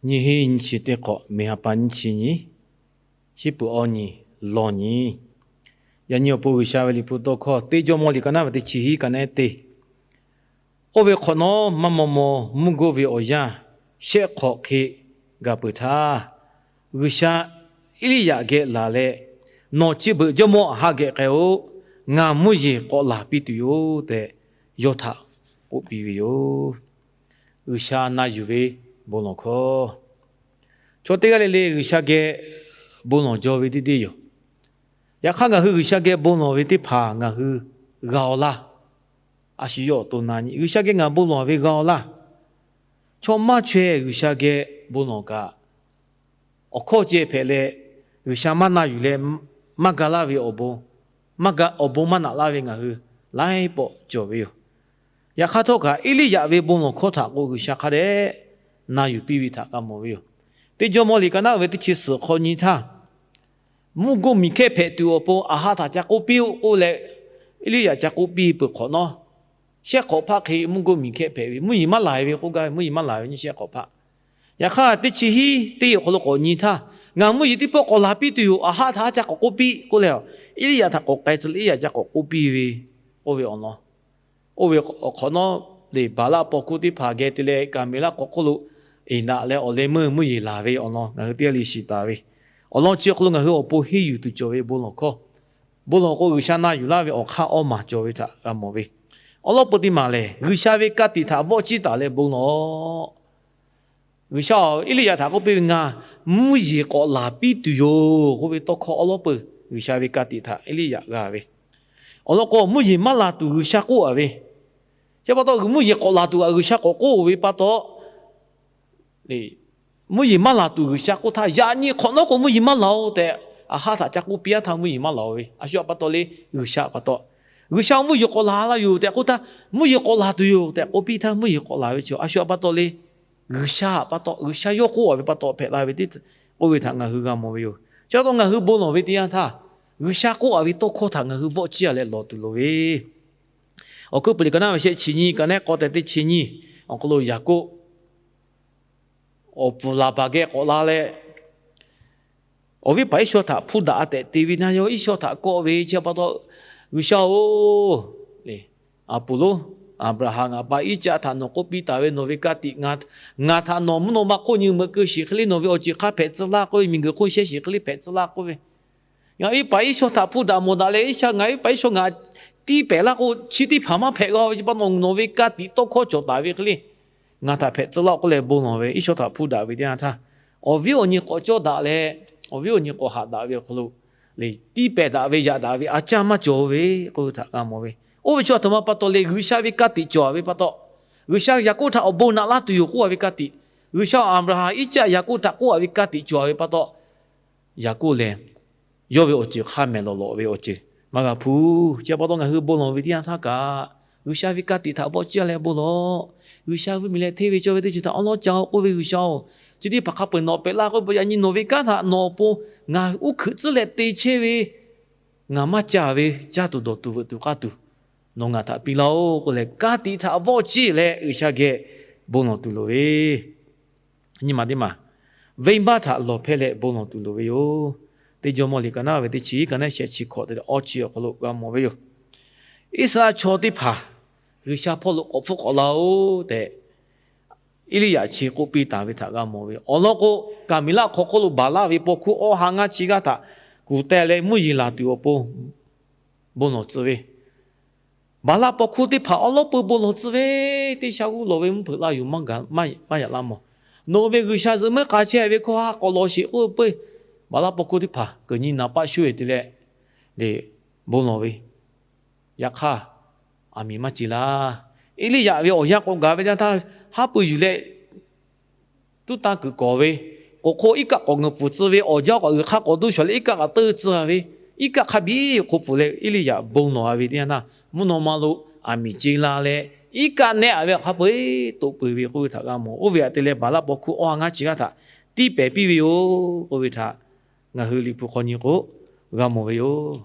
Nyiˇ hinˉ nyiˇ chi teˇ hk'awꞈ, miˬ ha pa nyiˇ chi nyi, shiˉ peuˬ awˇ nyi, lawˇ nyi. Yaꞈ nyi awˬ pon G'uiˬsha ve Liꞈ hpu tawˇ hkawˇ teˇ Jawˇmawˇ liꞈ ka naˉ ve teˇ chi hiˉ ka naˉ teˇ, oˇ ve hk'awꞈ nawˉ maˇ maw maw mvuhˇ goˇ ve awˬ yanˇ shehˆ hk'awꞈ hk'e gaˬ peuˬ htaˇ, G'uiˬsha Eˇliˇyaꞈ geh laˬ leh, Nawˬ chi beuꞈ jawˇmawˇ Aˍhaˆ geh k'ai-oˆ. Ngaˬ mvuhˇ yeˬ k'awꞈ laˬ piˇ tuˬ yoˬ tehꞈ, yawˇ htaꞈ k'oˆ piˇ ve yoˬ. G'uiˬsha na yuˬ ve bon lawˬ hkawˇ. Chaw teˇ g'aˇ le le G'uiˬsha geh bon lawˬ jaw ve teˇ deˇ yoˬ. Yaꞈ hk'aˇ, ngaˬ hui G'uiˬsha geh bon lawˬ ve teˇ hpaˍ ngaˬ hui g'a-aw laˇ. A shu yawˇ awˬ to na nyi, G'uiˬsha geh ngaˬ bon lawˬ ve g'a-aw laˇ. Chaw maˇ chaweh G'uiˬsha geh bon lawˬ kaꞈ, awˬ hkawˇ ceh hpehꞈ leh, G'uiˬsha maˇ na yuˬ leh, maˇ ga laˇ ve awˬ bon, awˬ bon maˇ naꞈ laˇ ve ngaˬ hui laiˉ pawˆ cawˬ ve yoˬ. Yaꞈ hk'aˇ htawˇ kaꞈ, Eˇliˇyaꞈ ve bon lawˬ hkawˇ htaꞈ k'o, G'uiˬsha hk'a dehꞈ na yuˬ piˇ ve htaꞈ g'a mawˬ ve yoˬ. Teˇ Jawˇmawˇ liꞈ ka naˉ ve teˇ chi suhˍ hk'aw nyi htaˇ, mvuhˇ goˇ miˬ hkehˇ hpehꞈ tuˬ awˬ pon Aˍhaˆ htaꞈ ca k'oˆ piˇ-oˆ k'oˆ leh, Eˇliˇyaꞈ ca k'oˆ piˇ peuˬ hk'awꞈ nawˉ, shehˆ hk'awꞈ hpaˆ hk'e mvuhˇ goˇ miˬ hkehˇ hpehꞈ ve, mvuhˇ yeˬ maˇ laˬ ve k'oˆ gaˇ ve, mvuhˇ yeˬ maˇ laˬ ve nyi shehˆ hk'awꞈ hpaˆ. Yaꞈ hk'aˇ, teˇ chi hiˉ teˇ awˬ hk'aw lo k'awꞈ nyi htaˇ, Ngaˬ mvuhˇ yeˬ teˇ pawˆ k'awꞈ laˬ piˇ tuˬ yoˬ, Aˍhaˆ htaꞈ ca k'awꞈ k'oˆ piˇ k'oˆ leh, Eˇliˇyaꞈ htaꞈ k'awꞈ k'ai tcuh leh Eˇliˇyaꞈ ca k'awꞈ k'oˆ piˇ ve, oˇ ve awˬ lawn. Oˇ ve awˬ hk'awꞈ nawˉ, Baˍlaˆ paw hkuˇ teˇ hpaˍ geh te leh Kaˍmeˍlaˆ hk'aw hk'oˆ lo eˍ daꞈ leh awˬ leh meuˇ mvuhˇ yeˬ laˬ ve awˬ lawn ngaˬ hui teˇ g'aˇ le shiˍ taˍ ve. Awˬ lawn chi awˬ hk'aw lo ngaˬ hui awˬ pon henˇ yuˬ tuˬ cawˬ ve bon lawˬ hkawˇ. Bon lawˬ k'o, G'uiˬsha na yuˬ laˇ ve awˬ hk'aˇ awˇ maˬ cawˬ ve htaꞈ g'a mawˬ ve. Awˬ lawn peu teˇ maˬ lehˬ, G'uiˬsha ve ka tiꞈ htaꞈ vawˆ ciˇ taˍ leh bon lawˬ. G'uiˬsha-oˬ, Eˇliˇyaꞈ htaꞈ k'oˆ piˇ ve, Ngaˬ mvuhˇ yeˬ k'awꞈ laˬ piˇ tuˬ yoˬ k'oˆ ve tawˇ hkawˇ awˬ lawn peu G'uiˬsha ve ka tiꞈ htaꞈ Eˇliˇyaꞈ g'a ve. Awˬ lawn k'o, mvuhˇ yeˬ maˇ laˬ tuˬ G'uiˬsha k'oˆ-a ve, chi pa taw mvuhˇ yeˬ k'awꞈ laˬ tuˬ kaꞈ G'uiˬsha k'awꞈ k'oˆ ve pa taw, mvuhˇ yeˬ maˇ laˬ tuˬ G'uiˬsha k'oˆ htaˇ, Yaꞈ nyi hk'awꞈ nawˉ k'o mvuhˇ yeˬ maˇ laˬ-oˬ tehꞈ, Aˍhaˆ htaꞈ ca k'oˆ piˇ-a htaˇ mvuhˇ yeˬ maˇ laˬ-oˬ ve, a shu pa taw le, G'uiˬsha pa taw. G'uiˬsha mvuhˇ yeˬ k'awꞈ laˬ la yoˬ tehꞈ k'oˆ htaˇ, mvuhˇ yeˬ k'awꞈ laˬ tuˬ yoˬ tehꞈ k'oˆ piˇ htaˇ mvuhˇ yeˬ k'awꞈ laˬ ve chi a shu pa taw le, G'uiˬsha pa taw, G'uiˬsha yawˇ k'oˆ-a ve pa taw hpehꞈ la ve teˇ k'oˆ ve htaꞈ ngaˬ hui g'a mawˬ ve yoˬ. Chi pa taw ngaˬ hui bon lawˬ ve teˇ yanˇ htaˇ, G'uiˬsha k'oˆ-a ve tawˇ hkawˇ htaꞈ ngaˬ hui vawˆ ciˇ-a leh lawˬ tuˬ loˍ ve. Awˬ hkuiˉ puiˍ liꞈ ka naˉ ve shehˆ chi nyi, ka naˉ k'awꞈ tehꞈ teˇ chi nyi awˬ hk'aw lo Yaˍkoˆ awˬ pfuhˍ Laˍbaˍ geh k'awꞈ la leh, awˬ viˉ paˍ Iˉsawˇ htaꞈ hpuˇ daꞈ-a tehꞈ te ve na yawˇ Iˉsawˇ htaꞈ kawˆ ve chi pa taw, G'uiˬsha-oˬ, a puˍ lonˉ Aˍbraˍhanˍ ngaˬ pa Iˉcaˆ htaꞈ nawˬ k'oˆ piˇ taˍ ve nawˬ ve ka tiꞈ, ngaˬ htaꞈ nawˬ mvuhˇ naw ma hk'oˆ nyi meuꞈ keu shiˍ hk'e le, nawˬ ve awˬ ceuˬ hk'a hpehꞈ tcuh laˇ k'oˆ ve, miˬguiˬ hk'oˆ shehˇ shiˍ hk'e le hpehꞈ tcuh laˇ k'oˆ ve, ngaˬ viˉ paˍ Iˉsawˇ htaꞈ hpuˇ daꞈ mawˬ daꞈ leh, Iˉsawˇ ngaˬ viˉ paˍ Iˉsawˇ ngaˬ tiˇ pehˍ laˇ k'o, chi teˇ hpaˍ maˇ hpehꞈ g'a ve chi pa taw nawˬ ve ka tiꞈ tawˇ hkawˇ cawˬ taˍ ve hk'e le, ngaˬ htaꞈ hpehꞈ tcuh laˇ k'oˆ leh bon lawˬ ve Iˉsawˇ htaꞈ hpuˇ daꞈ ve teˇ yanˇ htaˇ, awˬ viˉ awˬ nyi k'awꞈ cawˇ daꞈ leh, awˬ viˉ awˬ nyi k'awꞈ haꞈ daꞈ ve awˬ hk'aw lo, tiˇ pehˍ daꞈ ve yaꞈ daꞈ ve a caˇ maˇ cawˬ ve k'oˆ ve htaꞈ g'a mawˬ ve. Oˇ ve chi a htoꞈ ma pa taw le, G'uiˬsha ve ka tiꞈ cawˬ-a ve pa taw, G'uiˬsha Yaˍkoˆ htaꞈ awˬ bon naꞈ laˇ tuˬ yoˬ k'oˆ-a ve ka tiꞈ, G'uiˬsha Aˍbraˍhanˍ, Iˉcaˆ, Yaˍkoˆ htaꞈ k'oˆ-a ve ka tiꞈ cawˬ-a ve pa taw, Yaˍkoˆ lehˬ yawˇ ve awˬ ceuˬ hk'a mehˍ lawˬ lawꞈ ve awˬ ceuˬ maˇ g'a hpuˇ. Chi pa taw ngaˬ hui bon lawˬ ve teˇ yanˇ htaˇ kaꞈ, G'uiˬsha ve ka tiꞈ htaꞈ vawˆ ciˇ-a leh bon lawˬ. G'uiˬsha vuiˇ miˬ leh hteˇ ve cawˇ ve teˇ ceuˬ htaꞈ awˉ lawˉ ca-o k'oˆ ve G'uiˬsha-oˬ, chi teˇ hpaˍ hk'a peu-eˬ nawˬ pehꞈ laˇ k'oˆ ve, yaꞈ nyi nawˬ ve kanˉ htaꞈ nawˬ awˬ pon ngaˬ uˉ hkeuꞈ tcuhˉ leh te chehˇ ve, ngaˬ maˇ ca ve caˇ tuˬ dawˬ tuˬ veuꞈ tuˬ k'aˇ tuˬ nawˬ ngaˬ htaꞈ piˇ laˇ-oˆ k'oˆ leh, ka tiꞈ htaꞈ vawˆ ciˇ leh G'uiˬsha geh bon lawˬ tuˬ loˍ ve. Nyi ma teˇ maˬ, venˇbaˆ htaꞈ lawˬ hpehˇ leh bon lawˬ tuˬ loˍ ve yoˬ. Teˇ Jawˇmawˇ liꞈ ka naˉ ve teˇ chi, ka naˉ shehˆ chi hkawꞈ te leh awˇ chi awˬ hk'aw lo g'a mawˬ ve yoˬ. Iˉsaˍreˍlaˆ chaw teˇ hpaˍ G'uiˬsha hpawˇ lo k'awꞈ hpfuhˆ k'awꞈ la-oˬ tehꞈ, Eˇliˇyaꞈ chi k'oˆ piˇ taˍ ve htaꞈ g'a mawˬ ve. Awˬ lawn k'o, Kaˍmeˍlaˆ hk'aw hk'oˆ lo Baˍlaˆ ve paw hkuˇ awˇ ha ngaˇ chi g'aˇ htaꞈ kuˬ teh leh mvuhˇ yeˬ laˬ tuˬ awˬ pon bon lawˬ tcuh ve, Baˍlaˆ paw hkuˇ teˇ hpaˍ awˉ lawˉ peu bon lawˬ tcuh ve, teˇ sha g'uˇ lawˬ ve mvuhˇ hpeuꞈ la yoˬ, maˇ yaꞈ laˇ mawˬ. Nawˬ ve G'uiˬsha zuhꞈ meuˇ k'a chehˇ ve hkawˇ ha k'awꞈ lawˬ sheˍ k'oˆ ve peu-eˬ, Baˍlaˆ paw hkuˇ teˇ hpaˍ kuiˬ nyi naˍ paˆ shuˉ-e te leh, bon lawˬ ve. Yaꞈ hk'aˇ, aˬ miˍ maˇ ce laˇ. Eˇliˇyaꞈ ve awˬ yanˇ k'awꞈ gaˬ ve teˇ yanˇ htaˇ, haˉ pui yuˬ leh tuˉ tanˇ kuiˬ kawˍ ve, k'oˍ hk'oˆ iˉ kaˆ k'awꞈ ngeuˍ pfuhˍ tcuh ve, awˬ jaˇ k'awꞈ g'uiˬ hk'a k'awꞈ duˇ shawˍ leh iˉ kaˆ kaꞈ teuˇ tcuh ve, iˉ kaˆ hk'a biˇ hk'oˆ pfuhˍ leh Eˇliˇyaꞈ bon lawˬ-a ve teˇ yanˇ htaˇ, mvuhˇ naw ma lo aˬ miˍ ce la leh, iˉ kaˆ nehˆ-a ve awˬ hk'a peu-eˬ toꞈ peuˬ ve k'oˆ ve htaꞈ g'a mawˬ. Oˇ ve htaꞈ te leh Baˍlaˆ paw hkuˇ awˇ ha ngaˇ chi g'aˇ htaꞈ tiˇ pehˍ piˇ ve yoˬ k'oˆ ve htaꞈ ngaˬ hui Liꞈ hpu hk'aw nyi k'o g'a mawˬ ve yoˬ.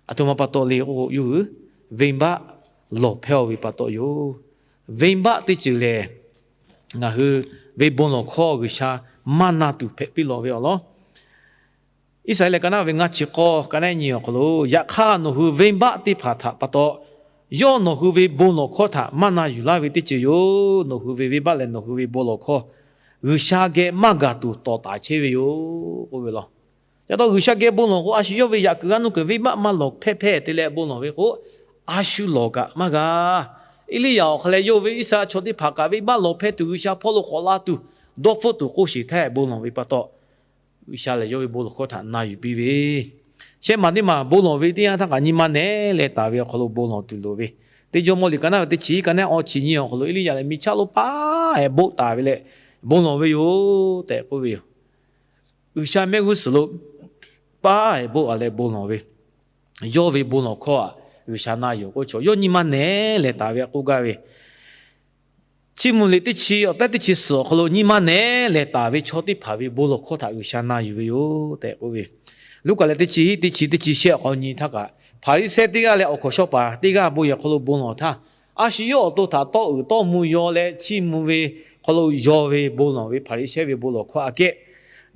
Aˬ htoꞈ ma pa taw le k'o, yawˇ hui venˇbaˆ lawˬ hpehˇ-o ve pa taw yoˬ. Venˇbaˆ teˇ ceuˬ lehˬ, ngaˬ hui ve bon lawˬ hkawˇ G'uiˬsha maˇ na tuˬ hpehꞈ piˇ lawˬ ve awˬ lawn. Iˉsaˍreˍlaˆ ka naˆ ve ngaˇ chi k'awˇ ka naˆ nyi awˬ hk'aw lo, Yaꞈ hk'aˇ nawˬ hui venˇbaˆ teˇ hpaˍ htaꞈ pa taw, yawˇ nawˬ hui ve bon lawˬ hkawˇ htaꞈ maˇ na yuˬ laˇ ve teˇ ceuˬ yoˬ. Nawˬ hui ve venˇbaˆ leh nawˬ hui ve bon lawˬ hkawˇ G'uiˬsha geh maˇ gaˬ tuˬ tawˍ taˍ chehˇ ve yoˬ k'oˆ ve law. Ca taw G'uiˬsha geh bon lawˬ k'o, a shu yawˇ ve yaꞈ kuiˬ g'aˇ nuˇ kuiˬ venˇbaˆ maˇ lawˬ hpehˇ hpehˇ te leh bon lawˬ ve k'o, a shu lawˬ kaꞈ maˇ g'a. Eˇliˇyaꞈ awˬ hk'aw leh yawˇ ve Iˉsaˍreˍlaˆ chaw teˇ hpaˍ kaꞈ venˇbaˆ lawˬ hpehˇ tuˬ G'uiˬsha hpawˇ lo k'awꞈ la tuˬ, dawˇ hpfuhˆ tuˬ k'oˆ sheˍ htaˇ bon lawˬ ve pa taw, G'uiˬsha lehˬ yawˇ ve bon lawˬ hkawˇ htaꞈ na yuˬ piˇ ve. Shehˆ maˬ teˇ maˬ bon lawˬ ve teˇ yanˇ htaˇ kaꞈ nyi ma nehˉ leh taˍ ve awˬ hk'aw lo bon lawˬ tuˬ loˍ ve. Teˇ Jawˇmawˇ liꞈ ka naˆ ve teˇ chi hiˉ ka naˆ awˇ chi nyi awˬ hk'aw lo Eˇliˇyaꞈ lehˬ miˬ chaˇ lo paˉ ehˍ boˆ taˍ ve leh bon lawˬ ve yoˬ tehꞈ k'oˆ ve yoˬ. G'uiˬsha mehˆ g'uˇ suhˍ lo paˉ ehˍ boˆ a leh bon lawˬ ve, yawˇ ve bon lawˬ hkawˇ aꞈ G'uiˬsha na yuˬ k'oˆ chaw yawˇ nyi ma nehˉ leh taˍ ve k'oˆ gaˇ ve, Chiˇ mvuh liꞈ teˇ chi awˬ tehˉ teˇ chi suhˍ awˬ hk'aw lo nyi ma nehˉ leh taˍ ve chaw teˇ hpaˍ ve bon lawˬ hkawˇ htaꞈ G'uiˬsha na yuˬ ve yoˬ tehꞈ k'oˆ ve. Luˉkaꞈ leh teˇ chi hiˉ teˇ chi teˇ chi shehˆ awˬ hk'aw nyi htaˇ kaꞈ, Hpaˍriˍsehˇ teˇ g'aˇ leh awˬ hkawnˍ shawˉ paˍ teˇ g'aˇ bon yehˬ hk'aw lo bon lawˬ htaˇ, a shu yawˇ awˬ to htaꞈ tawˇ uiˍ tawˇ mvuh yaw leh chiˇ mvuh ve hk'aw lo yaw ve bon lawˬ ve Hpaˍriˍsehˇ ve bon lawˬ hkawˇ aꞈ kehˉ,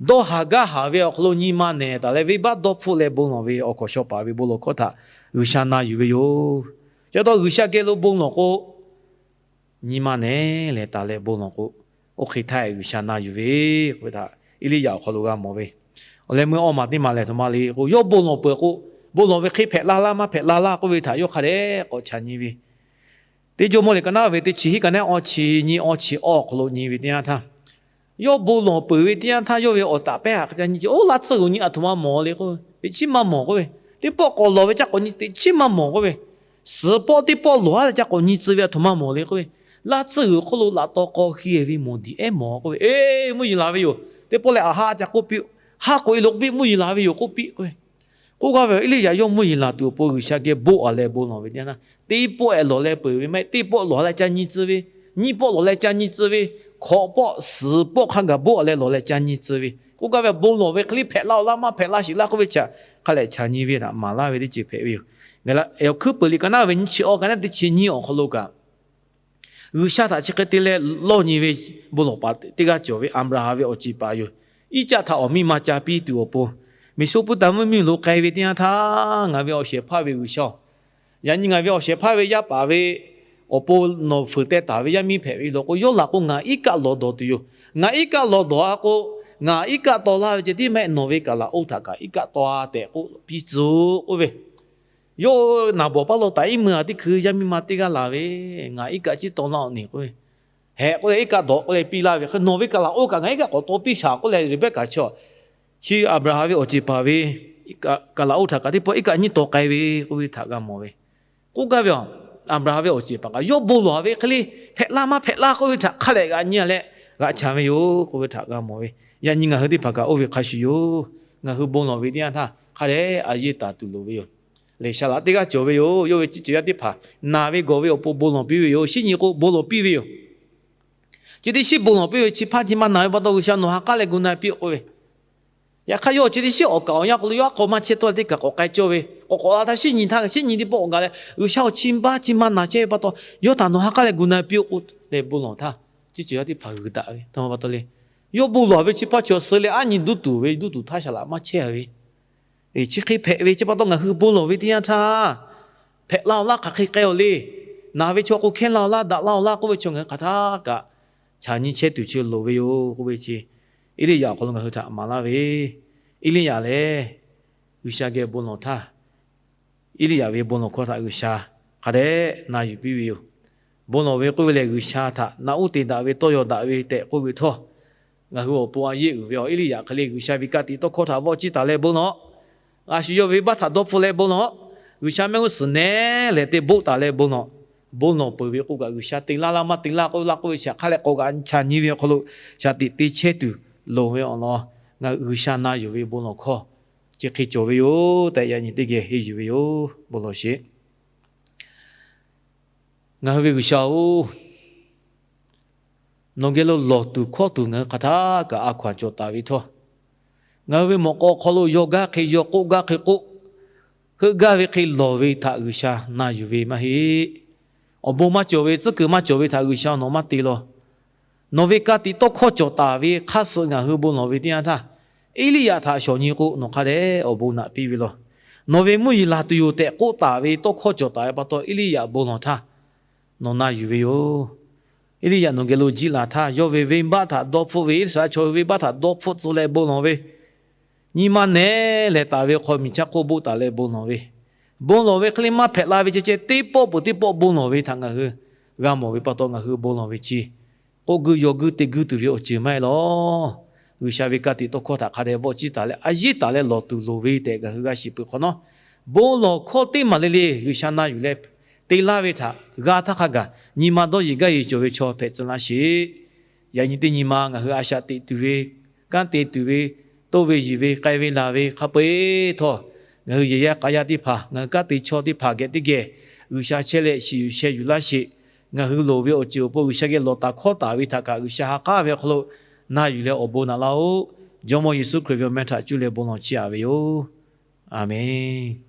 dawˇ haˍ gaˇ haˍ ve awˬ hk'aw lo nyi ma nehˬ taˍ leh venˇbaˆ dawˇ hpfuhˆ leh bon lawˬ ve awˬ hkawnˍ shawˉ paˍ ve bon lawˬ hkawˇ htaꞈ G'uiˬsha na yuˬ ve yoˬ. Ca taw G'uiˬsha geh lo bon lawˬ k'o, nyi ma nehˉ leh taˍ leh bon lawˬ k'o, oˇ hk'e htaˇ G'uiˬsha na yuˬ ve k'oˆ ve htaꞈ Eˇliˇyaꞈ awˬ hk'aw lo g'a mawˬ ve. Awˬ leh meuˇ awˇ maˬ teˇ maˬ lehˬ htoꞈ ma le k'o, yawˇ bon lawˬ peuˬ k'o, bon lawˬ ve hk'e hpehꞈ la laˇ maˇ hpehꞈ la laˇ k'oˆ ve htaꞈ yawˇ hk'a dehꞈ k'awꞈ chaꞈ nyi ve. Teˇ Jawˇmawˇ liꞈ ka naˆ ve teˇ chi hiˉ ka naˆ awˇ chi nyi awˇ chi awˇ awˬ hk'aw lo nyi ve teˇ yanˇ htaˇ, yawˇ bon lawˬ peuˬ ve teˇ yanˇ htaˇ yawˇ ve awˬ taˍ pehˇ haꞈ hk'a ca nyi ce, oˇ laˇ tcuhˇ g'uiˬ nyi aˬ htoꞈ ma mawˬ le k'oˆ ve, teꞈ chiˉ maˇ mawˬ k'oˆ ve, teˇ pawˆ k'awꞈ lawˬ ve ca k'awꞈ nyi teꞈ chiˉ maˇ mawˬ k'oˆ ve, suhˍ pawˆ teˇ pawˆ lawˬ a leh ca k'awꞈ nyi tcuh ve aˬ htoꞈ ma mawˬ le k'oˆ ve, laˇ tcuhˇ g'uiˬ hk'oˆ lo laꞈ taw k'aw hiˇ ve mawˬ diˍ ehˉ mawˬ k'oˆ ve, eˬ mvuhˇ yeˬ laˬ ve yoˬ. Teˇ pawˆ leh aˬ ha ca k'oˆ piˇ, ha k'oꞈ e lo k'oˆ piˇ mvuhˇ yeˬ laˬ ve yoˬ k'oˆ piˇ k'oˆ ve. K'oˆ gaˇ ve Eˇliˇyaꞈ yawˇ mvuhˇ yeˬ laˬ tuˬ awˬ pon G'uiˬsha geh boˆ a leh bon lawˬ ve teˇ yanˇ htaˇ, teˇ pawˆ ehˍ lawˬ leh peuˬ ve maˇ heˆ, teˇ pawˆ lawˬ a leh ca nyi tcuh ve, nyiˇ pawˆ lawˬ leh ca nyi tcuh ve, hkawꞈ pawˆ suhˍ pawˆ hk'a gaˬ boˆ a leh lawˬ leh ca nyi tcuh ve. K'oˆ gaˇ ve bon lawˬ ve hk'e le hpehꞈ la-oˬ laˇ maˇ hpehꞈ la sheˍ laˇ k'oˆ ve chi htaꞈ hk'a lehꞈ chaꞈ nyi ve htaꞈ maˍ laˇ ve teˇ ceuˬ hpehꞈ ve yoˬ. Ngaˬ la ehˍ awˬ hkuiˉ peuˬ liꞈ ka naˆ ve nyiˇ chi awˇ ka naˆ teˇ chi nyiˇ awˬ hk'aw lo kaꞈ, G'uiˬsha htaꞈ chi hk'e te leh lawˇ nyi ve bon lawˬ paˍ teˇ g'aˇ cawˬ ve Aˍbraˍhanˍ ve awˬ ceˬ paˍ yoˬ. Iˉcaˆ htaꞈ awˬ miˇ ma ca piˇ tuˬ awˬ pon, Meˍsoˍpoˍtaˍmuˆ mvuhˇmiˬ lo k'ai ve teˇ yanˇ htaˇ, ngaˬ ve awˬ shehˍ hpaˇ ve G'uiˬsha-oˬ, yaꞈ nyi ngaˬ ve awˬ shehˍ hpaˇ ve yaˇ paˍ ve awˬ pon nawˬ fuiˍ teh taˍ ve yaˇ miˇ hpehꞈ ve law k'o, yawˇ laˬ k'o ngaˬ iˉ kaˆ lawˬ dawˬ tuˬ yoˬ. Ngaˬ iˉ kaˆ lawˬ dawˬ a k'o, ngaˬ iˉ kaˆ taw laˇ ve ceh tiˉ maˇ heˆ, nawˬ ve kaˍ laꞈ oˇ htaꞈ kaꞈ iˉ kaˆ taw a tehꞈ k'oˆ piˇ tcuh k'oˆ ve. Yawˇ naˍ bawˍ paˉ lo taꞈ iˉ mui a teˇ hkui yaˇ miˇ ma teˇ g'aˇ laˬ ve, ngaˬ iˉ kaˆ ciˉ taw laˇ-oˬ ne k'oˆ ve. Hehꞈ k'oˆ leh iˉ kaˆ dawˬ k'oˆ leh piˇ laˇ ve hk'e, nawˬ ve kaˍ laꞈ oˇ kaꞈ ngaˬ iˉ kaˆ k'awꞈ taw piˇ shaˍ k'oˆ leh Reˍbeˍkaˍ chi, chi Aˍbraˍhanˍ ve awˬ ceˬ paˍ ve kaˍ laꞈ oˇ htaꞈ kaꞈ teˇ pawˆ iˉ kaˆ nyiˇ taw k'ai ve k'oˆ ve htaꞈ g'a mawˬ ve. K'oˆ gaˇ ve, Aˍbraˍhanˍ ve awˬ ceˬ paˍ kaꞈ yawˇ bon lawˬ ve hk'e le hpehꞈ laˇ maˇ hpehꞈ laˇ k'oˆ ve htaꞈ hk'a lehꞈ g'a nyi leh g'a chaꞈ ve yoˬ k'oˆ ve htaꞈ g'a mawˬ ve. Yaꞈ nyi ngaˬ hui teˇ hpaˍ kaꞈ oˇ ve hk'a shuˍ yoˬ. Ngaˬ hui bon lawˬ ve teˇ yanˇ htaˇ hk'a dehꞈ a yeˇ taˍ tuˬ loˍ ve yoˬ. Lehˬ, saˍ laꞈ teˇ g'aˇ cawˬ ve yoˬ. Yawˇ ve ciˉ cawˬ yaˇ teˇ hpaˍ naˬ ve gawˬ ve awˬ pon bon lawˬ piˇ ve yoˬ. Shinˉ nyi k'o bon lawˬ piˇ ve yoˬ. Chi teˇ shinˉ bon lawˬ piˇ ve, chi hpaˇ chi ma naˬ ve pa taw G'uiˬsha nawˬ ha k'aˉ leh gu na piˇ-oˆ k'oˆ ve. Yaꞈ hk'aˇ yawˇ chi teˇ shinˉ awˬ kaˍ awˬ yanˇ hk'aw lo yawˇ aˉ hk'aw maˇ chehˇ tawˆ leh teˇ kaˬ k'awꞈ k'ai cawˇ ve, k'awꞈ k'awꞈ la htaˇ shinˉ nyi htaˇ shinˉ nyi teˇ pawˆ k'awꞈ gaˬ leh, G'uiˬsha-oˬ, chi hpaˇ chi ma naˬ chehˇ ve pa taw yawˇ htaꞈ nawˬ ha k'aˉ leh gu na piˇ-oˆ k'oˆ leh bon lawˬ htaˇ, ciˉ cawˬ yaˇ teˇ hpaˍ g'uiˬ daꞈ ve htaꞈ ma pa taw le. Yawˇ bon lawˬ ve chi hpaˇ chi awˬ suh leh aˉ nyi duˇ tuˬ ve duˇ tuˬ htaˇ saˍ laꞈ maˇ chehˇ ve. Chi hk'e hpehꞈ ve chi pa taw ngaˬ hui bon lawˬ ve teˇ yanˇ htaˇ, hpehꞈ laˇ-oˬ laˇ hk'aˬ hk'e k'ai-oˬ le. Naˬ ve chaw k'o hkehˇ laˇ-oˬ laˇ daꞈ laˇ-oˬ laˇ k'oˆ ve chaw ngaˬ hui hk'aˬ htaˇ kaꞈ chaꞈ nyi chehˇ tuˬ chi loˍ ve yoˬ k'oˆ ve chi, Eˇliˇyaꞈ awˬ hk'aw lo ngaˬ hui htaꞈ maˍ laˇ ve. Eˇliˇyaꞈ lehˬ, G'uiˬsha geh bon lawˬ htaˇ, Eˇliˇyaꞈ ve bon lawˬ hkawˇ htaꞈ G'uiˬsha hk'a dehꞈ na yuˬ piˇ ve yoˬ. Bon lawˬ ve k'oˆ ve lehˬ, G'uiˬsha htaꞈ naꞈ uˉ te daꞈ ve tawˇ yaw daꞈ ve tehꞈ k'oˆ ve htawˇ, ngaˬ hui awˬ pon a yeˇ uiˍ ve awˬ Eˇliˇyaꞈ hk'e le G'uiˬsha ve ka tiꞈ tawˇ hkawˇ htaꞈ vawˆ ciˇ taˍ leh bon lawˬ. A shu yawˇ ve venˇbaˆ htaꞈ dawˇ hpfuhˆ leh bon lawˬ. G'uiˬsha mehˆ g'uˇ suhˍ nehˉ lehˬ te boˆ taˍ leh bon lawˬ. Bon lawˬ peuˬ ve k'oˆ kaꞈ G'uiˬsha te laˇ laˇ maˇ te laˇ k'oˆ laˇ k'oˆ ve chi htaꞈ hk'a leh k'awꞈ g'aꞈ chaꞈ nyi ve awˬ hk'aw lo shaˍ tiꞈ te chehˇ tuˬ loˍ ve awˬ lawn, ngaˬ hui G'uiˬsha na yuˬ ve bon lawˬ hkawˇ chi hk'e cawˬ ve yoˬ tehꞈ yaꞈ nyi teˇ geh henˇ yuˬ ve yoˬ. Bon lawˬ sheˍ. Ngaˬ hui ve G'uiˬsha-oˬ, nawˬ geh lo lawˬ tuˬ hkawˇ tuˬ ngaˬ hui hk'aˬ htaˇ kaꞈ a hkaw-anˬ cawˬ taˍ ve htawˇ, ngaˬ hui ve mawꞈ k'aw hk'aw lo yaw gaˇ hk'e yaw, k'oˆ gaˇ hk'e k'oˆ, heuˆ gaˇ ve hk'e lawˬ ve htaꞈ G'uiˬsha na yuˬ ve maˇ heˆ. Awˬ bon maˇ cawˬ ve, tcuhˉ kuiˬ maˇ cawˬ ve htaꞈ G'uiˬsha nawˬ maˇ te lawˬ. Nawˬ ve ka tiꞈ tawˇ hkawˇ cawˬ taˍ ve hk'aˇ suh ngaˬ hui bon lawˬ ve teˇ yanˇ htaˇ, Eˇliˇyaꞈ htaꞈ shawˍ nyi k'o, nawˬ hk'a dehꞈ awˬ bon naꞈ piˇ ve law. Nawˬ ve mvuhˇ yeˬ laˬ tuˬ yoˬ tehꞈ k'oˆ taˍ ve tawˇ hkawˇ cawˬ taˍ ve pa taw, Eˇliˇyaꞈ bon lawˬ htaˇ nawˬ na yuˬ ve yoˬ. Eˇliˇyaꞈ nawˬ geh lo jiˆ laˬ htaˇ, yawˇ ve venˇbaˆ htaꞈ dawˇ hpfuhˆ ve, Iˉsaˍreˍlaˆ chaw ve venˇbaˆ htaꞈ dawˇ hpfuhˆ tcuh leh bon lawˬ ve, nyi ma nehˉ lehˬ taˍ ve hk'aw miˬ chaˇ hk'oˆ boˆ taˍ leh bon lawˬ ve, bon lawˬ ve hk'e le maˇ hpehꞈ la ve ceh ceh teˇ pawˆ peuˬ teˇ pawˆ bon lawˬ ve htaꞈ ngaˬ hui g'a mawˬ ve pa taw, ngaˬ hui bon lawˬ ve chi k'oˆ guiˇ yaw guiˇ te guiˇ tuˬ ve awˬ ceuˬ maˇ heˆ lawˬ. G'uiˬsha ve ka tiꞈ tawˇ hkawˇ htaꞈ hk'a dehꞈ vawˆ ciˇ taˍ leh a yiˉ taˍ leh lawˬ tuˬ loˍ ve tehꞈ ngaˬ hui g'a shiˍ peuˬ hk'awꞈ nawˉ, bon lawˬ hkawˇ teˇ maˬ le le G'uiˬsha na yuˬ leh te laˇ ve htaꞈ g'a htaˇ hk'a gaˬ nyi ma dawˇ yeˬ gaˇ yeˬ cawˬ ve chaw hpehꞈ tcuh laˇ sheˍ. Yaꞈ nyi teˇ nyi ma ngaˬ hui a shaꞈ teꞈ tuˬ ve, kanˉ te tuˬ ve, toˇ ve yiˬ ve, k'ai ve laˬ ve hk'a peu-eˬ htawˇ, ngaˬ hui yehˬ yaˇ k'a yaˇ teˇ hpaˍ, ngaˬ hui kanˉ te chaw teˇ hpaˍ geh teˇ geh G'uiˬsha chehˇ leh shiˍ yuˬ sheh yuˬ laˇ sheˍ. Ngaˬ hui loˍ ve awˬ ceuˬ awˬ pon G'uiˬsha geh lawˬ taˍ hkawˇ taˍ ve htaꞈ kaꞈ G'uiˬsha ha k'aˉ ve awˬ hk'aw lo na yuˬ leh awˬ bon naꞈ laˇ-oˆ. Jawˇmawˇ Yeˍsuˆ Hkriꞈ ve awˬ meh htaꞈ cuˇ leh bon lawˬ chiˇ aꞈ ve yoˬ. Aˬmenˍ.